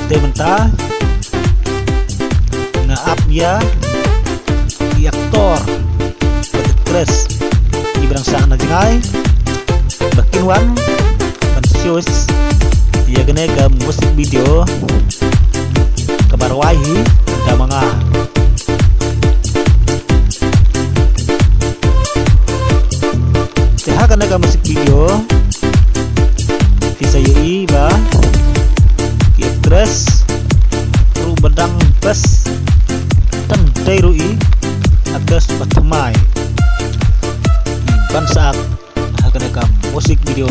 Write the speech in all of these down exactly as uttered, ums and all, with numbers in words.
Te mynta nga ap ïa i actor bad actress iba dang sah na jngai ba kin wan ban shoot ïa kane ka music video kaba rwai hi da ma nga. Te ha kane ka music video phi sa ïohi ba ki actress ruh ba dang best, tang dei ruh i actress ba thymmai ban sah ha kane ka music video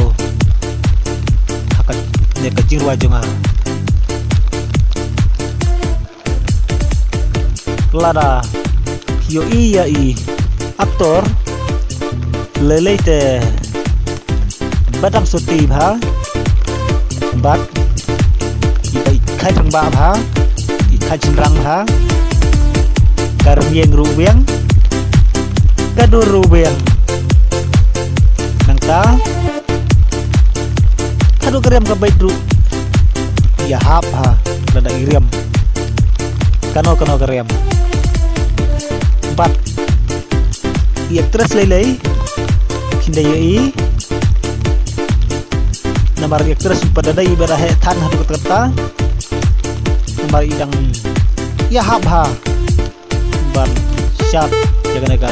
ha kane ka jingrwai jong nga. Lada phi ïohi ïa i actor lei lei te ba dang soti bha bad iba i khaid rangbah bha, i khaid shynrang bha, ka rynïeng ruh biang, ka dur ruh biang. Nangta haduh ka riam ka beit ruh ïahap ha lada i riam kano kano ka riam. Bad i actress lei lei phin da ïohi namar i actress pat da dei ba da heh than haduh katta katta namar i dang ïahap ha ban shot ïa kane ka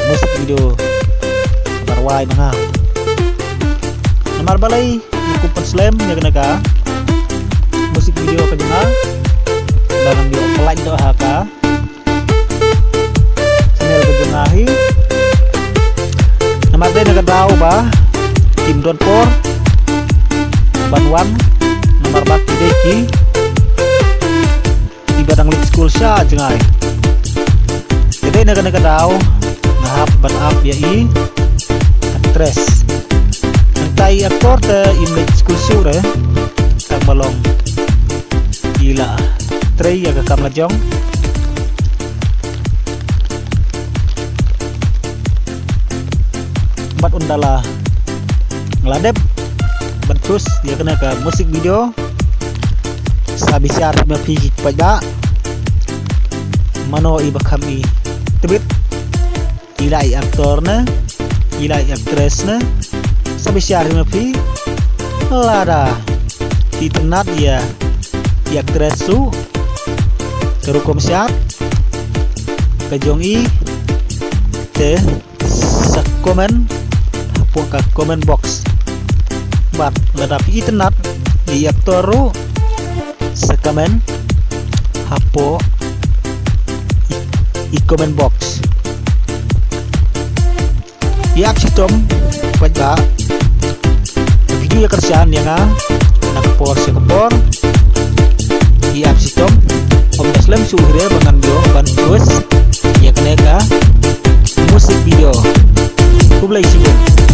music video ba rwai ma nga. Namar balei nga kup ban slem ïa kane ka music video ka jong nga ba ngan ïoh pynlait noh ha ka channel ka jong nga hi. Namar dei na ka daw ba kim don por ban wan namar ba ki dei ki iba dang leit skul sha jngai. Te dei na kane ka daw nga hap ban ap ïa i actress. Nangta i actor te im leit skul shuh re, tang ba long i la trei ïa ka kam la jong. Bad ynda la nga la dep ban choose ïa kane ka music video, sa bishar ma phi ki paidbah mano iba kham i tbit, i la i actor ne i la i actress ne, sa bishar ma phi. Lada phi itynnad ïa i actress ruh ka rukom shot ka jong i te sa comment hapoh ka comment box. Bad lada phi itynnad ïa i actor ruh sa comment hapoh i, i comment box. Ïa ap shitom paidbah, video ïa kyrshan ïa nga na ka por sha ka por. Ïa ap shitom, ym da slem shuh hi re ba ngan ïoh ban choose ïa kane ka music video. Khublei shibun.